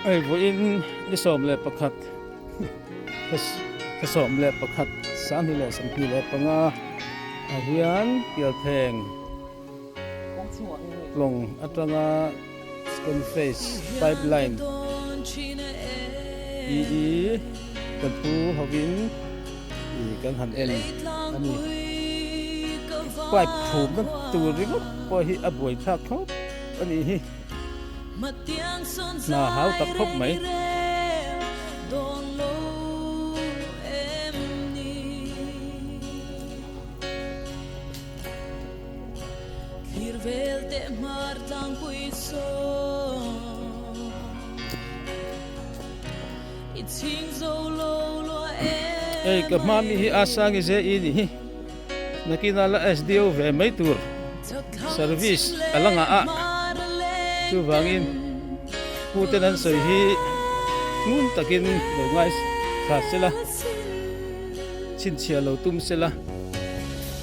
Hei vawiin ni 11 thla 11 2025 ah hian Pialpheng lawng atanga second phase pipeline EE kan pu hovin kan han en a ni. Pipe phumna tur ringawt pawh hi a buaithlak khawp a nih hi. Hna hau tak khawp mai. Hei ka hma mi hi a sangi ze i nih hi nakinah la SDO ve mai tur service a la ngah a chuvangin puten an sawi hi ngun takin lo ngai thla sela chhinchhiah lo tum sela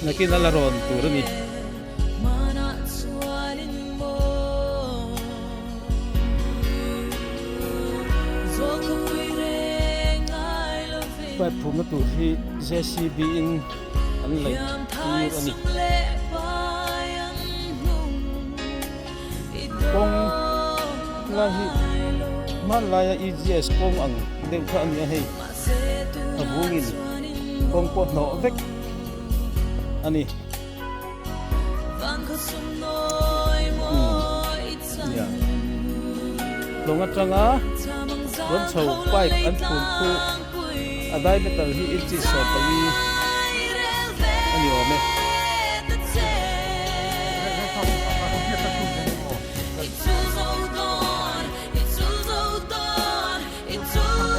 nakinah la rawn tur a ni. Pipe phumna tur hi JCB in an laih tir a ni. Kawng lai hi hmanlaia EGS kawng ang deuh kha a ni a hei a vungin kawng pawh hnawh vek a ni. Lawng atanga rawn chho pipe an phum khu a diameter hi inches 14 a ni awm e.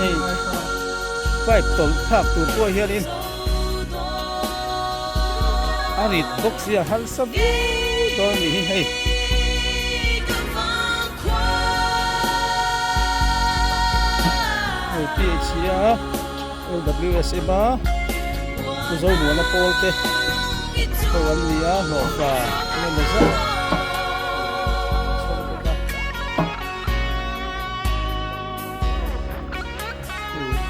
Hei pipe tawlh thlak tur pawh hianin a rit bawk sia harsa viau dawn a nih hi hei. Hei PHC a LWSM a Pu Zomuana pawl te ho an ni a hlawhfa engemaw zat chho bawk a.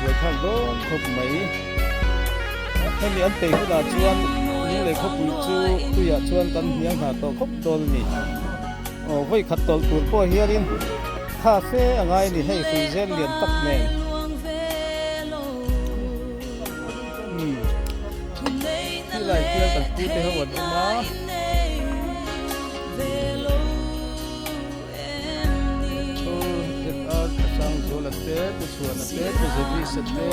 Buaithlak dawn khawp mai. Hemi an peih hunah chuan Lunglei khawpui chu tuiah chuan kan hniang hna tawh khawp dawn a ni. Aw vawi khat tawlh tur pawh hianin tha fe a ngai a ni hei hrui zel lian tak nen. Umm khilai khian kan pute ho an awm a. Pu ZR Thasangzuala te, Pu Chhuana te, Pu Zevisa te,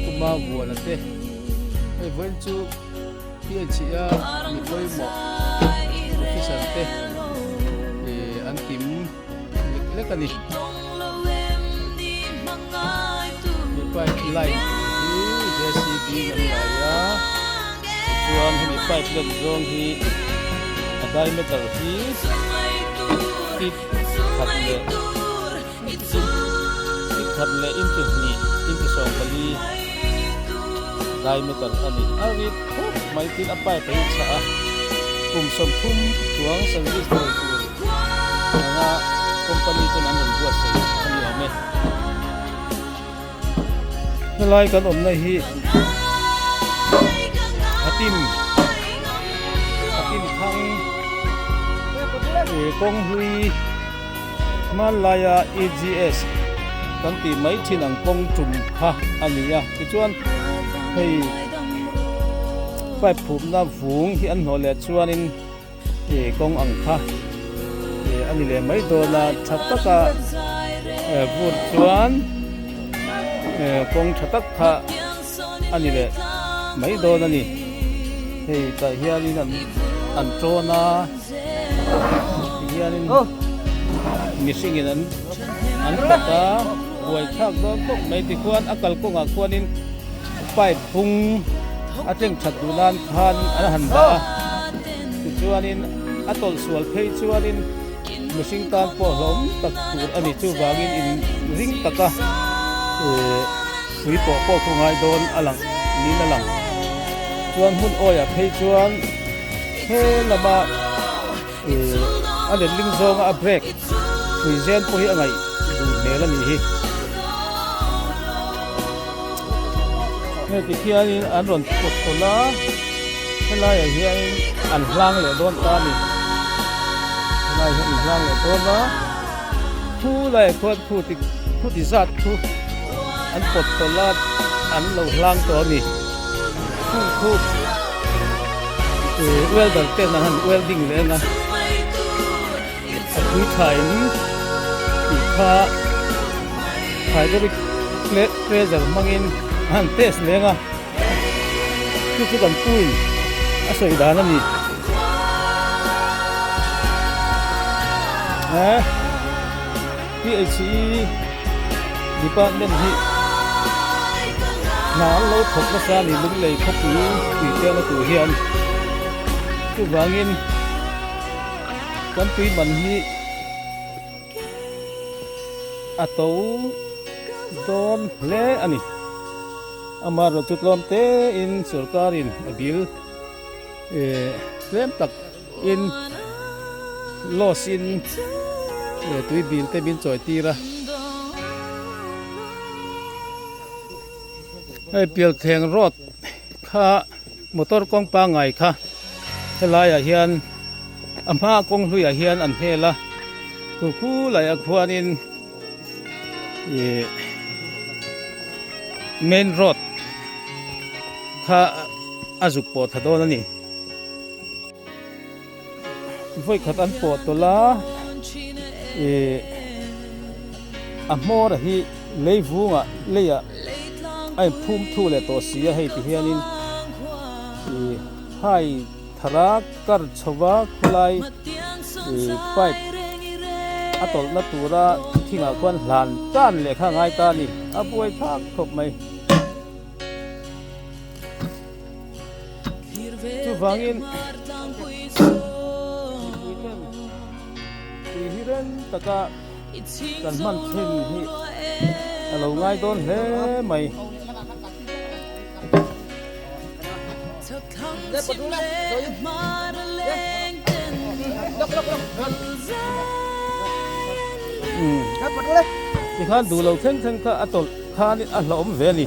Pu Mavuana te. Hei vawiin chu PHE-a mi pawimawh officer te an kim lek lek a ni. He pipe light hi JCB in an lai a, tichuan hemi pipe lem zawng hi a diameter hi feet khat leh feet khat leh inchi hnih inchi 14 diameter a ni. A rit khawp mai tin a pipe a hi chhah a, kum 30 chuang service nei tur anga company ten an rawn buatsaih a ni awm e. Helai kan awmna hi Hatim Hatim thang kawng hlui hmanlaia EGS kan tih mai thin ang kawng tum kha a ni a tichuan hei pipe phupna vung hi an hnawh leh chuanin kawng ang kha a ni leh mai dawn a tha taka vur chuan kawng tha tak kha a ni leh mai dawn a ni hei tah hianin an an tawn a tihianin mihringin an an pawt a buai thlak dawn khawp mai tikhuan a kalkawngah khuanin pipe bung a tleng that duh nan khan an han dah a tichuanin a tawlh sual phei chuanin mihring tan pawh hlawm tak tur a ni chuvangin in ring taka eh hrui pawh pawh khu ngai dawn a lang niin a lang chuan hmun awiah phei chuan he lama eh a letling zawnga a brake hrui zen pawh hi a ngaih duh hmel. hmel a nih hi. Hei tikhianin an rawn pawt tawlh a, helaiah hianin an hlang leh dawn ta a ni. Helaiah hian an hlang leh dawn a, khu laiah khuan khu ti khu ti zat khu an pawt tawlh a, an lo hlang tawh a ni. Khu khu ih welder ten an han welding leh ang a. A pui thain tih kha hydraulic pressure hmangin a han test leng a, chu chu kan puin a sawi dan a ni. PHE department hi hna an lo thawk nasa a ni Lunglei khawpui tuitena tur hian chuvangin. Kan tui man hi a to dawn hle a ni. Amaherawhchu chu tlawm tein sorkarin a bill tlem tak in loss in tui bill te min chawi tir a. Hei Pialthleng road kha motor kawng pangngai kha helaiah hian a hma kawng hluiah hian an hmel a khu khu laiah khuanin ih main road kha a zuk pawh tha dawn a ni vawikhat an pawh tawlh a ih a hmawr hi lei vungah leiah a inphum thu leh tawh si a hei ti hianin ih hai thara kar chhova khawlai ih pipe a tawlhna tura thingah khuan hlan tan leh kha a ngai ta a ni a buai thlak khawp mai. Chuvangin mipuiten tui hi reng taka kan hman thin hi a lo ngai dawn hle mai. Tikhan duh lo thleng thleng kha a tawlh khanin a hlauhawm ve a ni.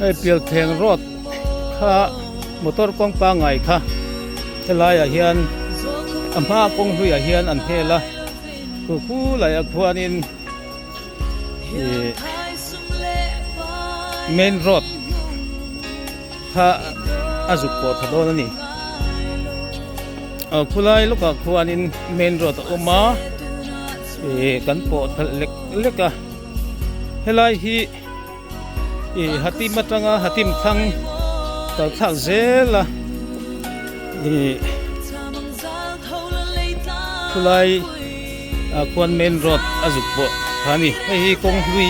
Hei Pialthleng road kha motor kawng pangngai kha helaiah hian a hma kawng hluiah hian an hel a khu khu laiah khuanin ih main road kha a zuk pawh tha dawn a ni aw khulai lawkah khuanin main road a awm a ih kan pawh thalh lek lek a helai hi ih hatim atanga hatim thlang kal thlak zel a ih khulai ah khuan main road a zuk pawh kha a ni hei hi kawng hlui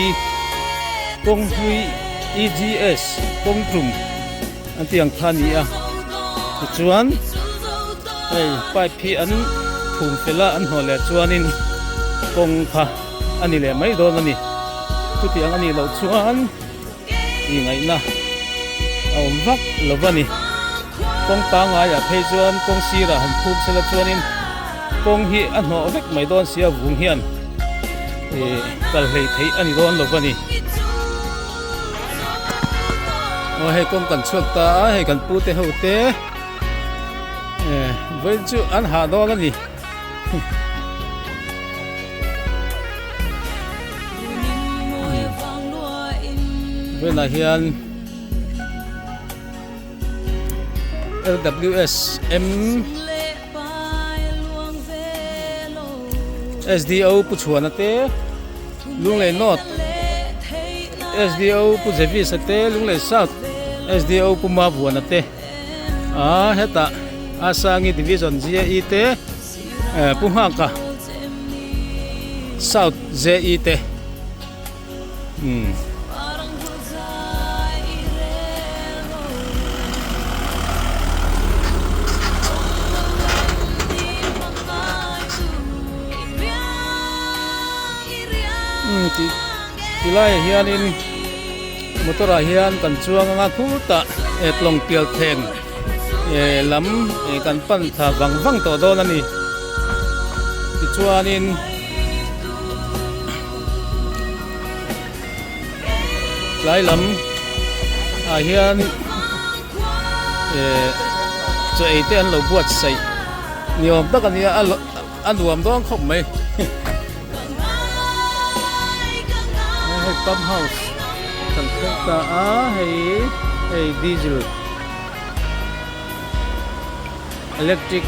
kawng hlui E G S kawng tum an tih ang kha a ni a tichuan hei pipe hi an phum fel a an hnawh leh chuanin kawng kha a ni leh mai dawn a ni chutiang a nih loh chuan tih ngaihna a awm vak lo va ni kawng pangaiah phei chuan kawng sirah han phum sela chuanin kawng hi a hnawh vek mai dawn sia vung hian ih kal hlei theih a ni dawn lo va ni aw hei kawng kan chhuak ta a hei kan pute ho te eh vawiin chu an hah dawn a ni. Vawiinah hian L W S M S D O Pu Chhuana te Lunglei North S D O Pu Jevisa te Lunglei South S D O Pu Mavuana te. Aa hetah Asangi Division J E te eh Pu Nghaka South J E te umm. Umm tih tilaiah hianin. Motor ah hian kan chuang anga khutah eh tlawng pial thleng eh lam eh kan pan thla vang vang tawh dawn a ni. Tichuanin tlai lam ah hian eh chaw ei te an lo buatsaih ni awm tak a nia a a nuam dawn khawp mai hei pump house kan thleng ta a hei hei diesel electric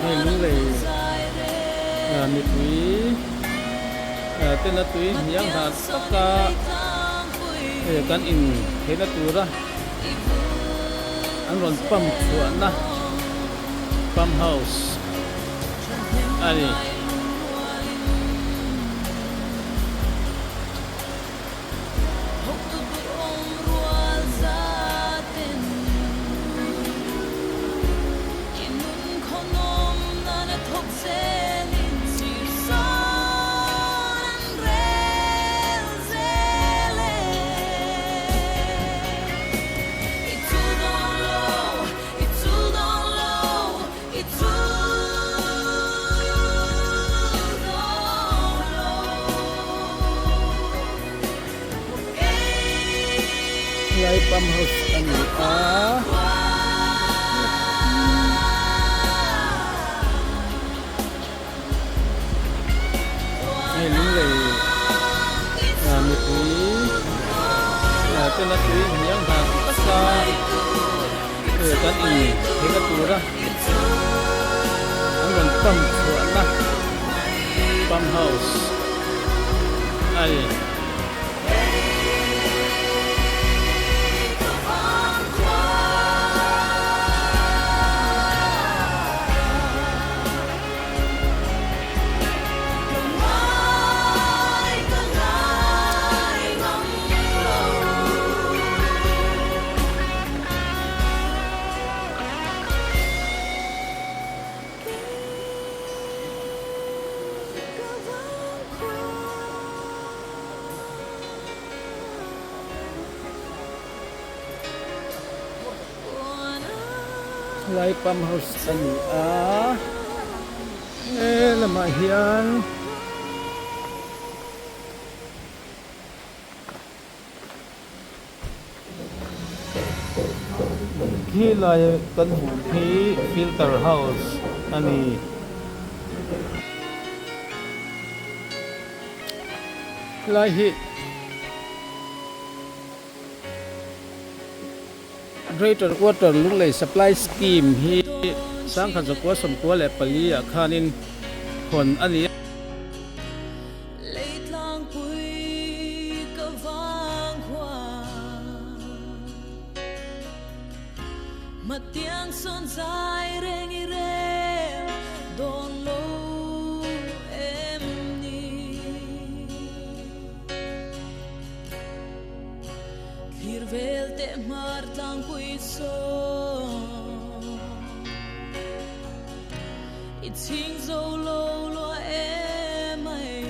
Hei lunglei mipui tena tui hniang hna taka kan in theihna tura an rawn pump chhuahna pump house a ni. Helai pump house a ni a. Hei lunglei mipui tena tui hniam hna taka kan in theihna tura an rawn pump chhuahna pump house a ni. Helai pump house a ni a he lamah hian Khilai kan hmuh khi filter house a ni. Helai hi Greater Water Lunglei Supply Scheme hi sangkhat zakua 94 ah khanin hawn a ni a. Leitlangpui ka vang khua Matiang sawn zai reng i rel dawn lo em ni Thlir vel teh hmar tlangpui sawn I chhing zo lo lua em ai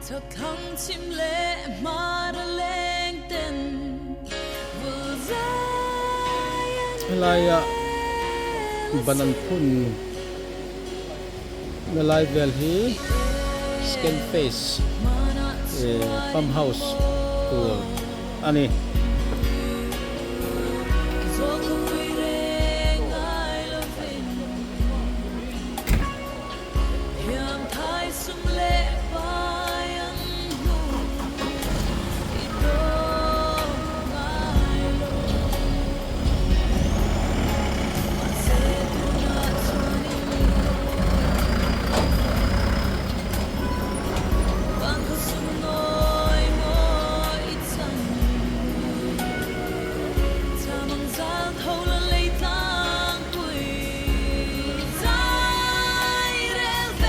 Chak thlang chhim leh hmar a leng ten vul zai an Helaia rel a ban an sin. phun na lai vel hi scan face pump house tur a ni.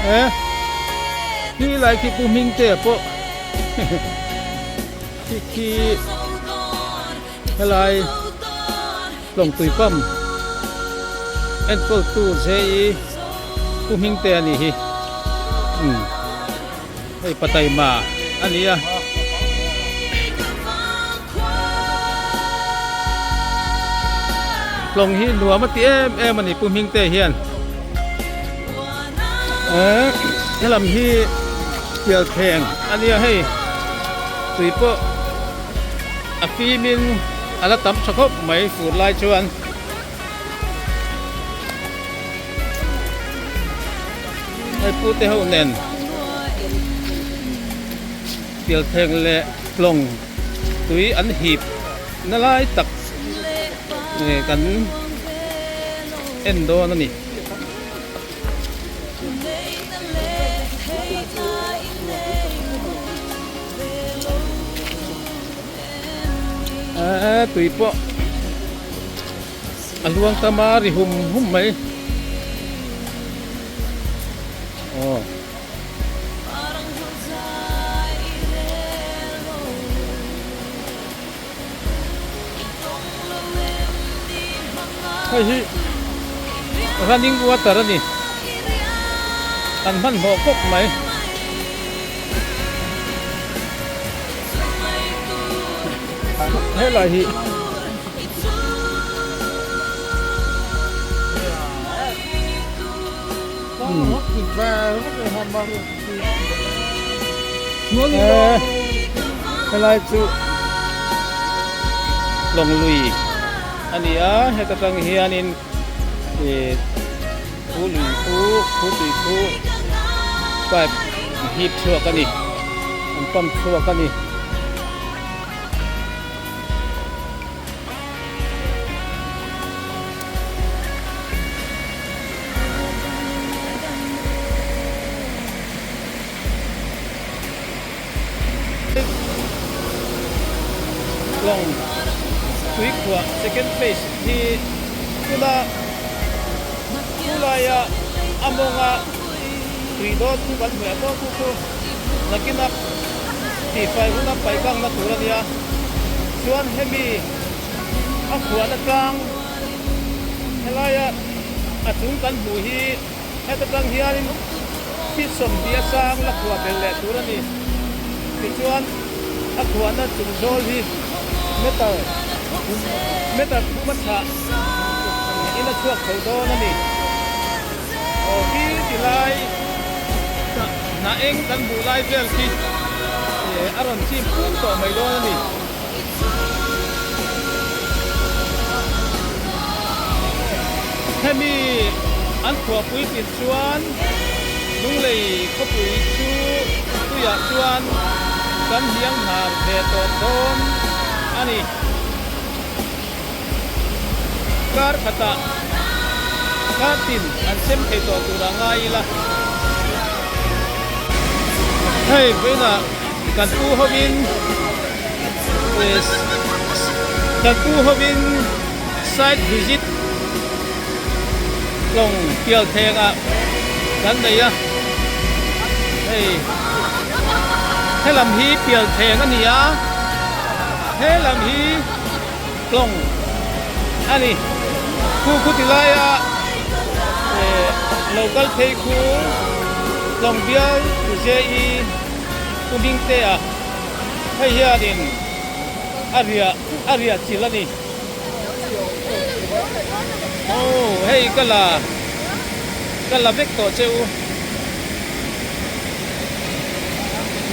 Eh khi lai khi pu hming te pawh khi khi helai lawngtui pump enkawl tu je i. Pu Hmingte a nih hi umm hei Pataima a ni a. Tlawng hi nuam a ti em em a ni Pu Hmingte hian eh helam hi Pialthleng a nia hei tui pawh a fimin a la tam tha khawp mai fur lai chuan. Hei pu te ho nen Pialthleng leh Tlawng tui an hip na lai tak kan en dawn a ni. Eee tui pawh a luang tam a ri hum hum mai aw. Hei hi running water a ni an hmanhmawh khawp mai. Helai hi Helai chu Lawng lui a ni a, heta tang hianin ih khu lui khu khu tui khu pipe an hip chhuak a ni an pump chhuak a ni. Lawng tuikhuah second phase hi tuna khulaia a mawnga tui dawn chu kan hmuh maw chu chu nakina tihfai huna paihkangna tur a nia chuan hemi a khuahna tlang helaia a chung kan hmuh hi Heta tang hianin feet 20 a sang la khuah belh leh tur a ni. Tichuan, a khuahna chung zawl hi meter meter thum a chhah in a chhuak chho dawn a ni. Aw khi ti lai hnah eng kan hmuh lai vel khi a rawn chim pum tawh mai dawn a ni. Hemi an khuapui tin chuan Lunglei khawpui chu tuiah chuan kan hiang hnar ve tawh dawn a ni. Kar khatah kar tin an sem thei tawh tur a ngai ila. Hei vawiinah kan pu hovin kan pu hovin site visit lawng pial thlengah kan nei a hei helam hi pial thleng a ni a helam hi tlawng a ni. Khu khu ti laia eh lo kal phei khu tlawng bial JE Pu Hmingtea hei hianin a riah a riah chilh a ni. Aw hei ka la ka la vek tawh che u.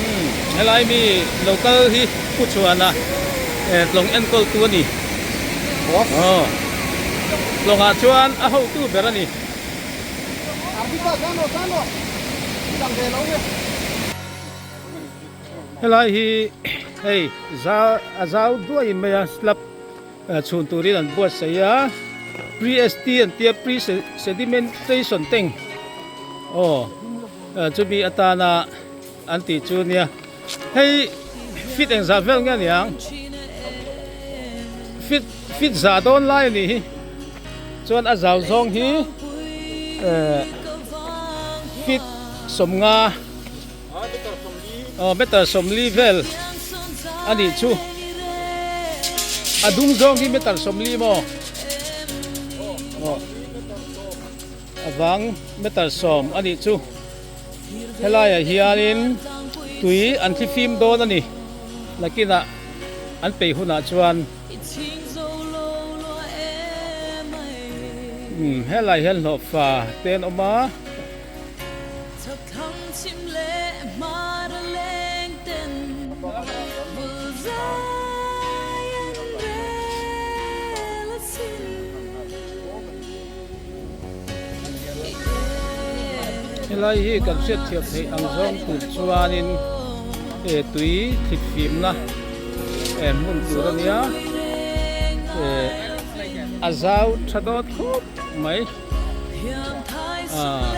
Umm helai mi lo kal hi Pu Chhuana eh tlawng enkawl tu a ni. Aw tlawngah chuan a hotu ber a ni. Helai hi hei za a zau duai mai a slab chhun turin an buatsaih a pre-st an tia pre sedimentation tank aw chumi atana an tih chu nia hei feet engzah vel nge aniang feet feet za dawn lai a nih hi. Chuan a zau zawng hi eh feet 50 aw meter 40 vel a nih chu a dung zawng hi meter 40 maw aw. A vang meter sawm a nih chu. Helaiah hianin tui an thlifim dawn a ni. Nakinah an peih hunah chuan. Umm helai hian hlawhfa te an awm a. Helai hi kan hriatthiam theih ang zawng tur chuanin eh tui thlit fimna eh hmun tur a nia eh a zau tha dawt khawp mai ah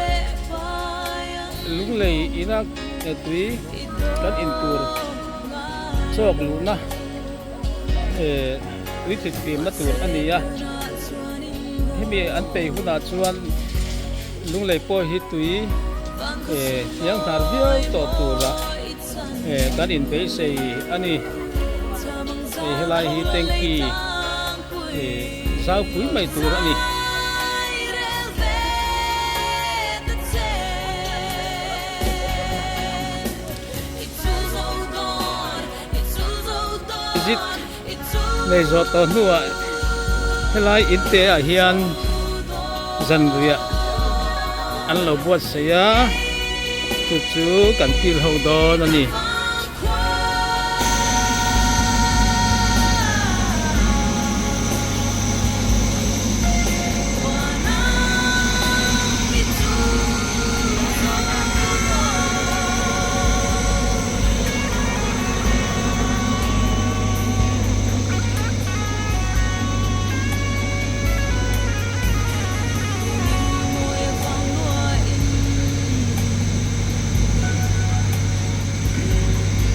lunglei ina eh tui kan in tur chawk luhna eh tui thlit fimna tur a ni a. Hemi an peih hunah chuan lunglei pawh hi tui eh hniang hnar viau tawh tura eh kan inbeisei a ni. Hei helai hi tanky eh zau pui mai tur a ni. Visit Nei zawh tawh hnuah helai in te ah hian zanriah an lo buatsaih a chu chu kan kil ho dawn a ni.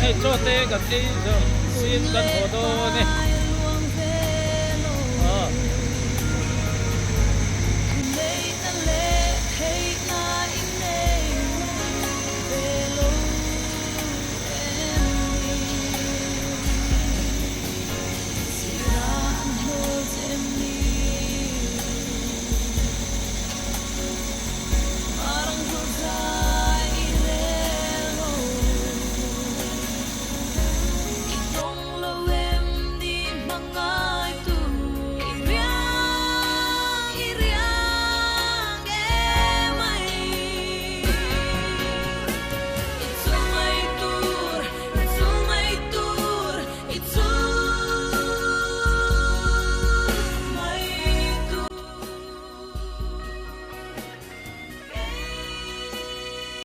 Hei chaw te kan ei zawh hnuin kan haw dawn e.